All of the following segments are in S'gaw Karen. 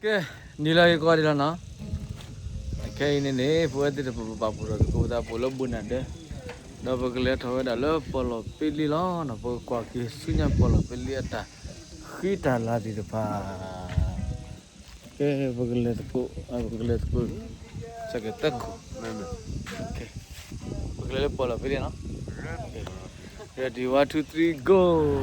ကဲ, နံၤလၢအဂ့ၤကိးဂၤဒဲးလီၤနီၤ. ခဲအံၤန့ၣ်န့ၣ် ပဝဲသ့ၣ်တဖၣ်ပပာ်ဖှိၣ်ဒီးသကိးပသးပှၢ်လၢဘိၣ်နၢ်ဒၢး, ဒီးပကလဲၤထီၣ်ဝဲဒၣ်လၢပီၣ်လီၢ်ပ့လ့လီၤနီၤ. ပကကွၢ်က့ၤဆူညါပီၣ်လီၢ်ပ့လ့အတၢ်ဃံတၢ်လၤသ့ၣ်တဖၣ်. ကဲ, ပကလဲၤသကိး, ပကလဲၤသကိး, စဲးကဲးသၢခိၣ်, ပကလဲၤလၢပီၣ်လီၢ်ပ့လ့နီၤ. Ready, one, two, three, go.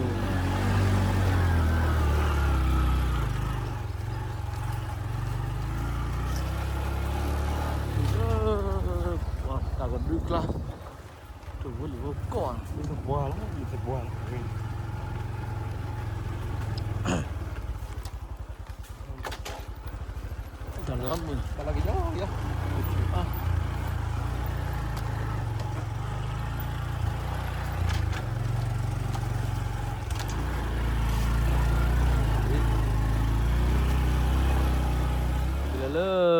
တၢ်ကဒုကျါ, တဝဲလံဝဲကီၢ်, လၢတဘွါလီၤ, လၢတဘွါလီၤ. တၢ်လၢအမုာ်, တၢ်လၢကယီယီ, လဲၤလၢပီၣ်လီၢ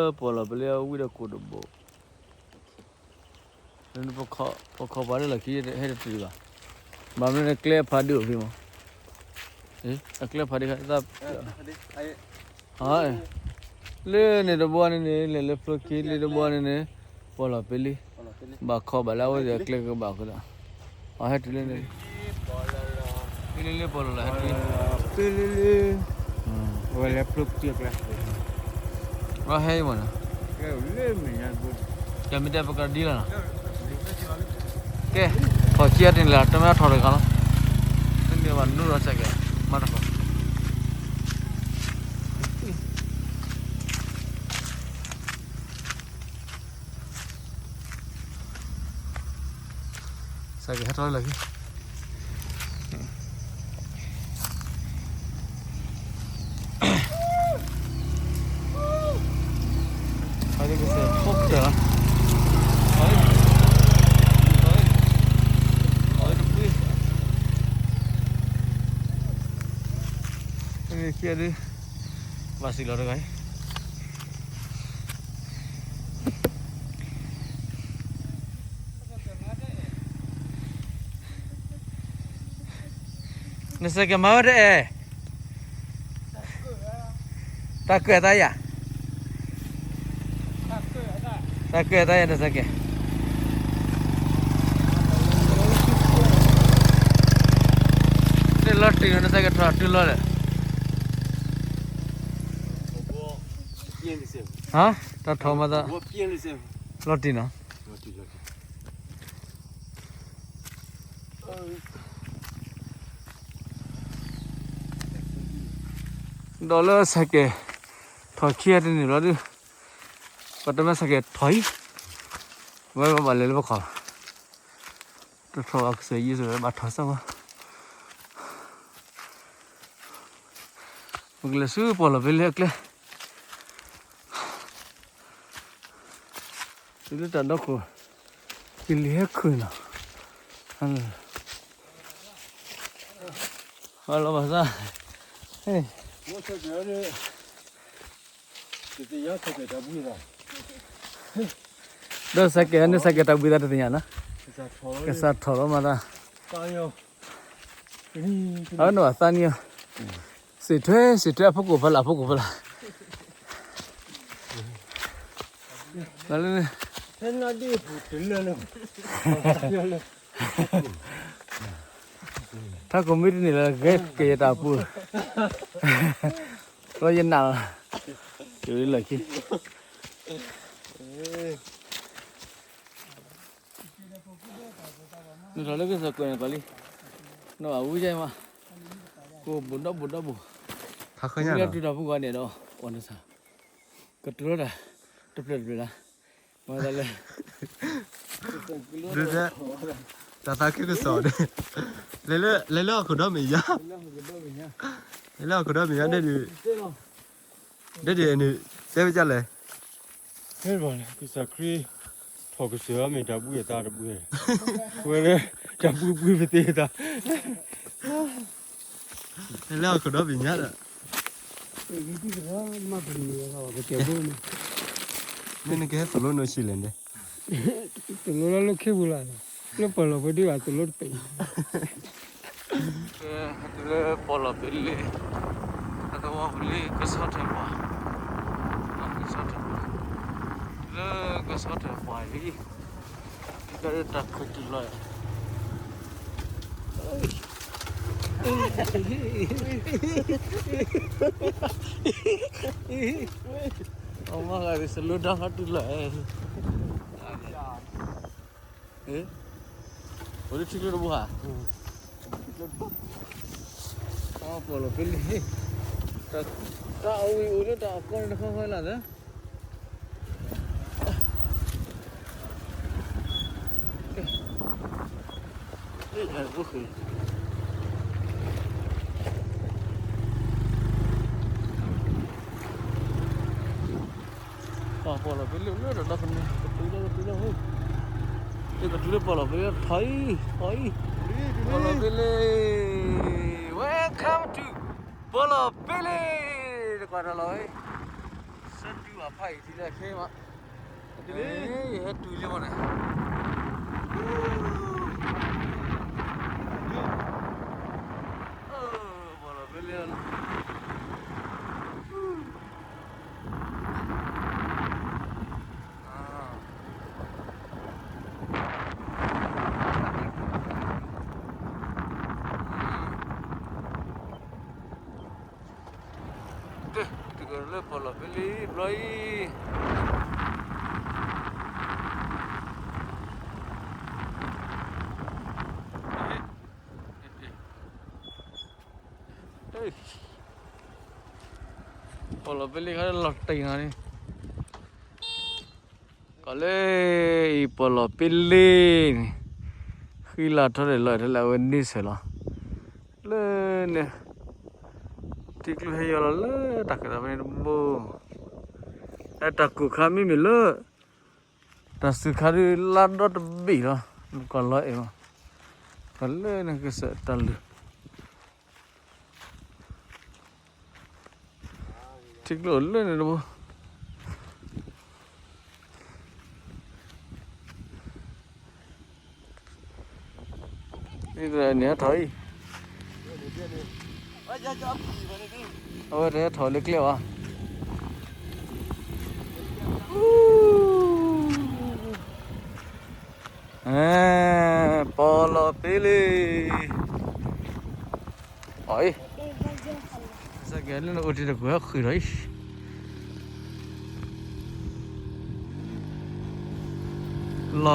်ပ့လ့အဝံၣ်ဒီးကိၣ်တဘိ, ပခီၣ်ပှၤဒၣ်လီၢ်ခံဟဲတတုၤဘၣ်. ဘၣ်မနုၤန့ၣ်ကျဲအဖးဒိၣ်ဖဲမး, အကျဲဖးဒိၣ်ခါသၣ်, လၢန့ၣ်တဘိန့ၣ်န့ၣ် လဲၤလၢဖျိခံလၢတဘိန့ၣ်န့ၣ်, ပီၣ်လီၢ်ပ့လ့, ဘၣ်ခီဘၣ်လၢအဝဲသ့ၣ်အကျဲကဘၣ်အဃိသတး, အဟဲတုၤလၢန့ၣ်, ပ့လ့လ့ပီၣ်လီၢ်လၢဟဲတုၤ, ပ့လ့လ့, အဝဲလဲၤဖျိခံအကျဲ, အဟဲအံၤမးနီၤ, ကဲမ့ၢ်တဲပကဒ်လီၤနီၤ. ကဲ, ထီၣ်ခံဂၤတန့ၣ်လီၤ, တမ့ၢ်ထီၣ်တဂၤလီၤ, မ့ၢ်ဘၣ်နုာ်လီၤစဲးကဲး, မၤတၢ်ဖီ စဲးကဲးဟဲထီၣ်လၢလီၢ်ခံ, အဝဲကစဲးထီၣ်တၢ်လီၤ, အဝဲတပှ့ၤ, ခံဂၤဒုး, ဘၣ်စံးလီၤတဂၤအံၤ နစဲးကဲးမၤဝဲတအဲၣ်, တၢ်ကၢၣ်သးယၤ, တၢ်ကၢၣ်သးယၤ နစဲးကဲး, တလီၤတံၢ်နီၤ နစဲးကဲးထီၣ်တုၤလီၤလဲၣ်, တၢ်ထီၣ်မၤသး, လီၤတံၢ်နီၤ. ဒီးလၢစဲးကဲး ထီၣ်ခံဂၤတန့ၢ်ဘျီဒုး, ပှၤတမ့ၢ်စဲးကဲးထီၣ်အံၤ, ဝဲဘၣ်လဲၤလၢပခီၣ်လီၤ, တထီၣ်အကစၢ်ယံၤစ့ၢ်ကီး ဘၣ်ထီၣ်စၢ်ဝဲ, ပကလဲၤဆူပီၣ်လီၢ်ဖဲလၢအကျဲ တုၤလၢတၢ်ဒီခိၣ်, ကလံၤဟဲခုၣ်နီၤ, ဟဲလီၤဘၣ်သး, ဒီးစဲးကဲးန့ၣ် စဲးကဲးတၢ်ဘှံးသးတသ့ၣ်ညါနီၤ, ကစၢ်ထီၣ်လီၤမၤသး, အဝဲန့ၣ်ဘၣ်သးန့ၣ်, စံးထွဲ စံးထွဲအဖီခိၣ်ဖဲလၢ် အဖီခိၣ်ဖဲလၢ် လၢ ထါခိၣ်မ့ၢ်တန့ၢ်လၢဂဲၤက့ၤယတၢ်ပူၤ, လီၤယနၢ်လီၤ, တုၤလၢခံ နထီၣ်လၢကစၢၢ်ကွဲးန့ၣ်ကီးလံ, နဘၣ်ဝံယဲမး, ကိးဘိၣ်ဒီဘိၣ်ဒီဘိၣ်, မ့ၢ်လၢတုၤတၢ်ဖုဂီၤန့ၣ်ဒီး အီၣ်နသး, ကတုၤလီၤတၢ် တဖျၢၣ်တဖျၢၣ်လၢ, မၤသးလၢ, တၢ်သးခုကစီၣ်န့ၣ်, လဲၤလၢဟီၣ်ခိၣ်ဒီဘ့ၣ်ညါ, လဲၤလၢဟီၣ်ခိၣ်ဒီဘ့ၣ်ညါ, ဒဲဒုး, ဒဲဒုးန့ၣ်, တဲဝဲဒ်လဲၣ် တဲဘၣ်န့ၣ် ကစၢ်ခရံာ် ထီၣ်ကစၢၢ်အမ့ၢ်တၢ်ဘှံးအသးတဘှံး, ဝဲလၢ တၢ်ဘှံးဘှံးပသ့အသး, လၢဟီၣ်ခိၣ်ဒီဘ့ၣ်ညါဒီး, မ့ၢ်နကဟဲသိၣ်လိနိၣ်ဆံးလဲၣ်န့ၣ်, သိၣ်လိလၢလၢခ့ပူၤလီၤ, လၢပီၣ်လီၢ်ပ့ၤဒုးဘၣ်သိၣ်လိတပ့ၤ တုၤလၢပီၣ်လီၢ်ပ့ၤလ့, အသဝီပူၤလ့ကဆီထၢၣ်ပှၤ, ဆီတပှၢ်လံ, တၢ်တၢ်ခုၣ်တုၤလီၤ, အမၤဂၤ slow down တုၤလီၤ, အိၣ်လၢထံကျိတဘိဧါ, ပီၣ်လီၤဖဲလံ, တၢ်အဝံၤအိၣ်လၢတၢ်အကီန့ၣ်တခီဃီလၢ်သၢ ပီၣ်လီၤဖဲလံလၢတၢ်ဒီကန့ၣ် ကတုၤလၢကတုၤလၢဟိ, ကတုၤလၢပီၣ်လီၤဖဲလံ ထီၣ်အံၤ ထီၣ်အံၤ, Polo Village, welcome to Polo Village, တကွၢ်တၢ်လီၤ, ဆၢဒုးအဖးအံၤထံလၢခဲမး, ယဟဲတုၤလံမးန့ၣ်, Polo Village, တုၤလၢပီၣ်လီၤဖဲလံဘျီအံၤ, ပီၣ်လီၤဖဲလံခါလီၤတံၢ်နီၤန့ၣ်, ကီးလၢအံၤပီၣ်လီၤဖဲလံန့ၣ်, ဃံလၤထီၣ်ဒဲးလီၤထဲလၢအဝဲန့ၣ်ဆဲးလီၤ, လၢန့ၣ်, ထံကျိဟဲယီၤလီၤလၢတၢ်ကဲထီၣ်ဖဲန့ၣ်တဘိ, အဲတၢ်ကူၣ်ခါမ့မ့ၢ်လၢ တၢ်စူၤခါဒုးလါဒီတဘ့ၣ်လီၤ, နကွၢ်လီၤအဲၣ်မး, တၢ်လၢန့ၣ်ကစၢ်တၢ်လုၢ်, ထံကျိလၢန့ၣ်တဘိ, န့ၣ်ထီၣ်အံၤ, အဝဲတဟဲထီၣ်လၢကျဲဘၣ်. ပီၣ်လီၤဖဲလံ, အံၤ, စကဲလၢနအိၣ်တံၤတကွဲးဃု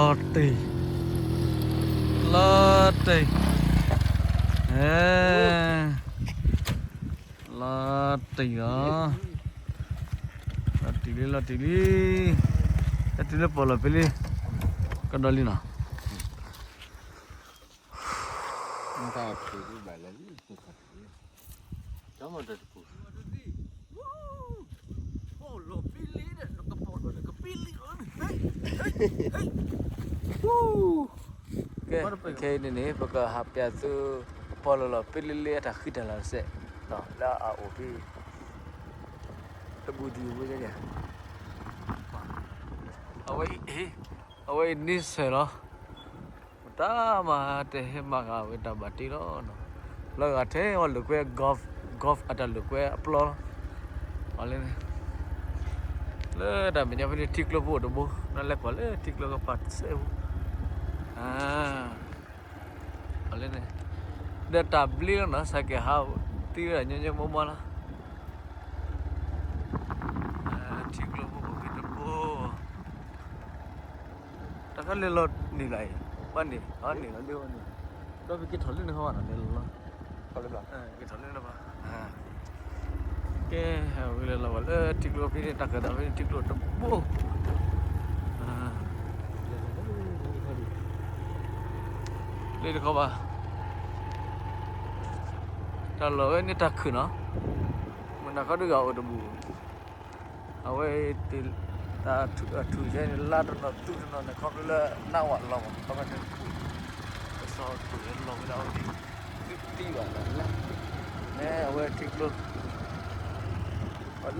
ာ်ဒီးအံၤ လီၤတံၢ်, လီၤတံၢ်, လီၤတံၢ်လီၤ, လီၤတံၢ်လံ လီၤတံၢ်လံ, ဟဲတုၤလၢပီၣ်လီၤဖဲလံ, ကဒီးလံနီၤ. ကဲ ခဲအံၤန့ၣ်န့ၣ် ပကဟးပျးသု ပီၣ်လီၤလီၤဖဲလံလၢအတၢ်ဃံတၢ်လၤတစဲး လၢအအိၣ်ဖဲ တဘူးဒံးဝဲန့ၣ်, အဝဲအံၤန့ၣ်ဆဲးလီၤ. မတၤမၤတဟဲမၤဂ့ၤဝဲတၢ်ဘၣ်တ့လီၤ. လၢဂၤထဲအီၤလိာ်ကွဲ golf, golf အတၢ်လိာ်ကွဲအပျီလီၤ. အီၤလၢန့ၣ် လၢတၢ်မဲာ်ညါဖဲန့ၣ် ထံကျိဖိအိၣ်တဘိ, နလဲၤကွၢ်လၢထံကျိကပၤတစဲးဖိ, အီၤလၢန့ၣ် ဒီးတၢ်ဘျ့လီၤနီၤ, စးကဲၤဟးသံဝဲဒၣ်ညီညီမီမီလီၤ. ထံကျိဖိအိၣ်က့ၤတဘိ, တၢ်ခါလဲၤလီၤန့ၣ်လီၤအံၤ, ဘၣ်န့ၣ် အန့ၣ်လီၤဒ်န့ၣ်, ဒီးပက့ၤထီၣ်လၢန့ၣ်ခီဘၣ်နီၤ, လဲၤလီၤလီၤ, က့ၤထီၣ်လၢန့ၣ်ဘၣ်. ကဲ ဝံၤလဲၤလီၤဘၣ်လၢထံကျိဖဲန့ၣ် တၢ်ကဲထီၣ်ဖဲန့ၣ် ထံကျိတဘိ, လၢတခီဘၣ်, တၢ်လီၢ်ဝဲန့ၣ်တၢ်ခုၣ်နီၤ, မုၢ်နၤခီဒုးဂၤအိၣ်တဘူး အဝဲ တၢ်ထူၣ်အထူၣ်ယဲန့ၣ် လါတနီၤသူတနီၤန့ၣ် ခီဖျိလၢနးဝးလီၤမး, ခီဖျိန့ၣ် ကစီၤထူၣ်လီၤဝဲဒၣ်အဝဲန့ၣ် သံဘၣ်လၢ နဲအဝဲထံကျိ ပှၤ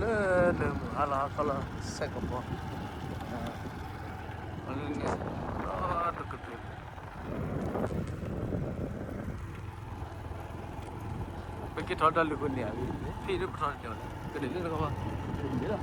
လၢလၢမုၢ်ဟါလီၤဟါခီလီၤ ဆဲးကပီၤ ပှၤလၢန့ၣ် ဒီတကတၢၢ် ပက့ၤထီၣ်တၢ်လုၢ်ခိၣ်န့ၣ် ဖဲဒၣ်ပထီၣ်တက့ၢ်လီၤ ကဒုးလၢတကပၤ ကဒုးလၢ တၢ်လီၤ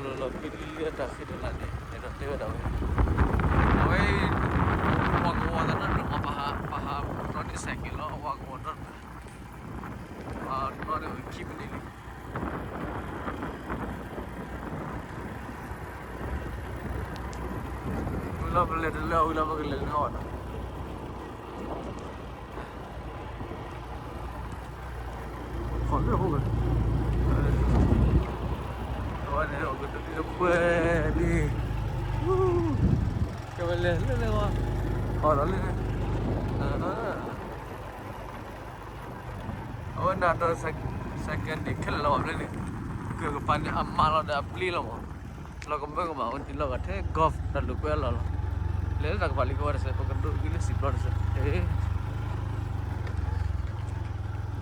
လီၤလီၤကွံာ်လံလၢတၢ်ဃ့တလးန့ၣ် အဲၣ်ဒိးတဲဝဲဒၣ်ဝဲ, အဝဲ ပှၤကဝီၤသးတၢ်ဒိၣ်မး ပဟး ပဟးတြီန့ၢ်စဲးက့ၤလီၤ အဝဲကဝီၤတြီတၢ်, ပဟးတြီန့ၢ်ဝဲခံမံးနံးလံ. ဝံၤလီၤပလဲၤတလၢဝံၤလီၤပကလဲၤလၢဟီၣ်နီၤ. ခီၣ်လၢဟိၣ်ဝဲ, အဝဲန့ၣ် အိၣ်ကတၢၢ်လံတပှဲၤလံ, ကဝဲလဲၤလၢလဲၤဝဲ, ခီၣ်ဒီးလၢ အဝဲနၤဒီး စဲးကဲးန့ၣ် ခဲလၢာ်လီၤဘၣ်ဖဲန့ၣ်, ကၢၢ်ကပၤန့ၣ် အမးလီၤဒီးအပျံၤလီၤမး, လီၤကမၢကမၣ်ဝဲန့ၣ် လီၤဂာ်ထဲ golf တၢ်လုၢ်ကွဲအလီၢ်လီၤ, လဲၤလၢတၢ်ကပၤလံကဝဲတစဲး ပကဒိးက့ၤလၢစံာ်ပျီတစဲး,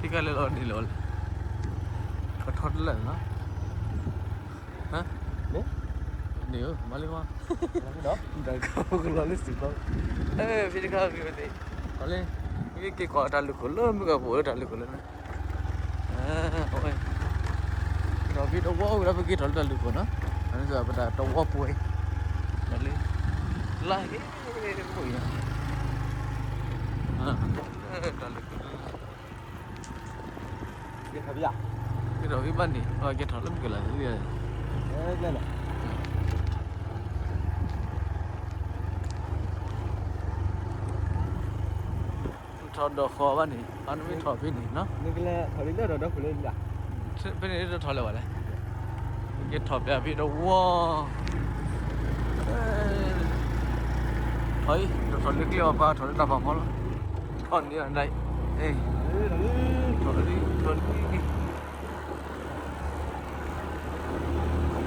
ဟဲခါလဲၤလီၤန့ၣ်လီၤလဲၣ်, ကထီတလၢာ်နီၤ. ဟါ, န့ၣ်ဧၢ မၤလံမး, ဒီးကလီၤလၢစံာ်ဘျီ, ဖဲတခါဂ့ၤဝဲန့ၣ်, အလၢ, မ့ၢ်က့ၤကွၢ်တၢ်လုၢ်ခိၣ်လၢ မ့ၢ်ကပှဲၤလၢတၢ်လုၢ်ခိၣ်လၢန့ၣ်, အဝဲ, ဒီးဖဲတဝီအိၣ်ဝဲဒၣ် ပက့ၤထီၣ်လၢတၢ်လုၢ်ခိၣ်နီၤ, အန့ၣ်ပတၢ်တဝီပှဲၤ, ဒီးလၢ, လၢဟဲအိၣ်အံၤ, တၢ်လုၢ်ခိၣ်လၢ ကဲထီၣ်ဖဲဘၣ်န့ၣ် ကဲထီၣ်လၢမုၢ်ကလၤလံ, ထီၣ်ဒီးဃီဘၣ်န့ၣ် အနမ့ၢ်ထီၣ်ဖဲန့ၣ်နီၤ, ဖဲန့ၣ်တထီၣ်လၢၤဘၣ်လဲၣ်, ကဲထီၣ်ဖဲအဖံတဝီ, ထီၣ်အံၤ ထီၣ်လၢကျဲအီၤပၤ ထီၣ်လၢတၢ်ဖးဖီလီၤ, ထီၣ်န့ၣ်အီၤဒၣ်အံၤ, ထီၣ်လံ ထီၣ်လံ.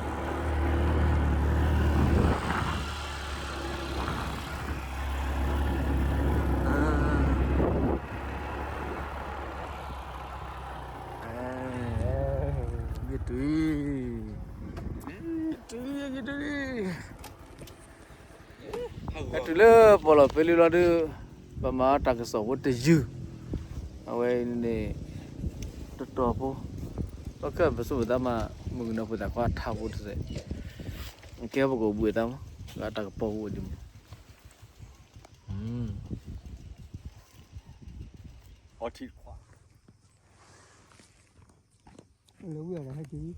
ဂ့ၤတုၤ, ဂ့ၤတုၤလံ, ဂ့ၤတုၤလံ. ဟဲတုၤလၢပီၣ်လီၢ်ပဲလံလီၤဒုး, ပမၤတၢ်ကစီၣ်ဖိတယုၢ်, အဝဲန့ၣ် တတီၤဖိ, ပကပစိမုသးမး မုၢ်ကနီၤဖိသၣ်ခွါထးဖိတစဲး, ကဲပကအိၣ်ဘှံးအသးမး, ဂၤတၢ်ကပီၤဖိအိၣ်ဒံးမး, လၢဝံၤအီၤဒီးဟဲက့ၤ, ပီၣ်လီၢ်ပဲလံဒီး,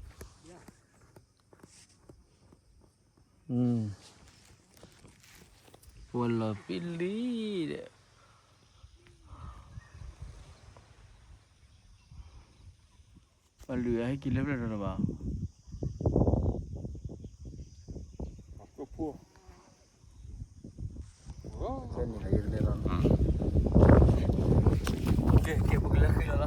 ပှၤလုၢ်အဟဲက့ၤလၢဖျၢၣ်ထီၣ်တဘၣ်, ကဲန့ၣ်လီၤ, ကဲ ပကလဲၤဃ့လီၤလီၤ.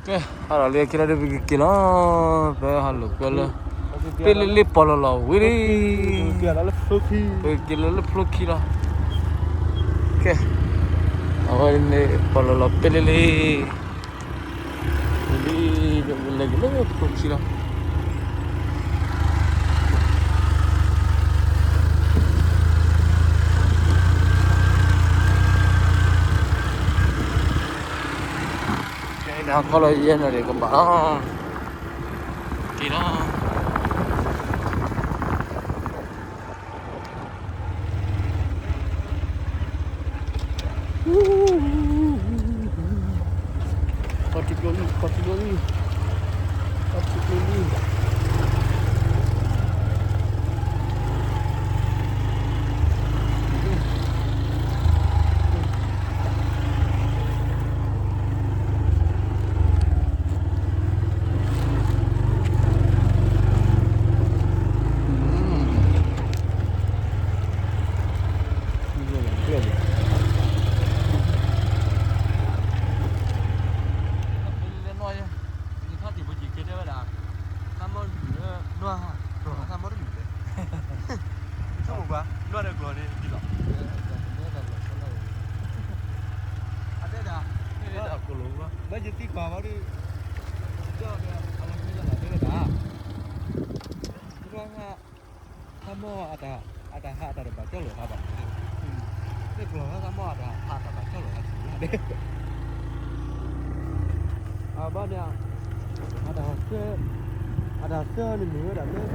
ကဲ ဟးထီၣ်လံ ခံလီၤဒုး ပကက့ၤလီၤ, ပဟးလိာ်ကွဲလၢ ပ့လ့လ့ပီၣ်လီၢ်လီၢ်ဝံၤလံ, ပကက့ၤလီၤလၢဖျိခံလီၤ, ကဲ အဝဲန့ၣ် ပီၣ်လီၢ်လီၢ်ပ့လ့လ့ ဝံၤလံ, ပကလဲၤက့ၤလၢဖျိခံလီၤ. ကဲ နဟးခီလီၤယဲၢ်န့ၣ်ဒီး ကဘၣ်လီၤ, က့ၤလီၤ. ခီၣ်ထံးကျိလံ ခီၣ်ထံးကျိလံ ခီၣ်ထံးကျိလံ. อืม လွှတ်တယ်ကျိာ်န့ၣ်ဒ်လီၤ. အတဲဒၣ်, ကိလိာ်ဘၣ်ယသံကွၢ်ဘၣ်ဒီး, ကၠီဒီးအဝဲသံလၢလီၤတဲဝဲဒၣ်, သရၣ်, သးမီၢ်အတၢ်ဟးအတၢ်တဘၣ်ကၠီလိာ်ဟးဘၣ်, သ့ၣ်ကျိာ်သးမီၢ်အတၢ်ဟးအတၢ်ဘၣ်ကၠီလိာ်ဟး, အဘၣ်န့ၣ်, အတၢ်ဆၢ, အတၢ်ဆၢန့ၣ်မ့ၢ်ဝဲဒၣ်လၢ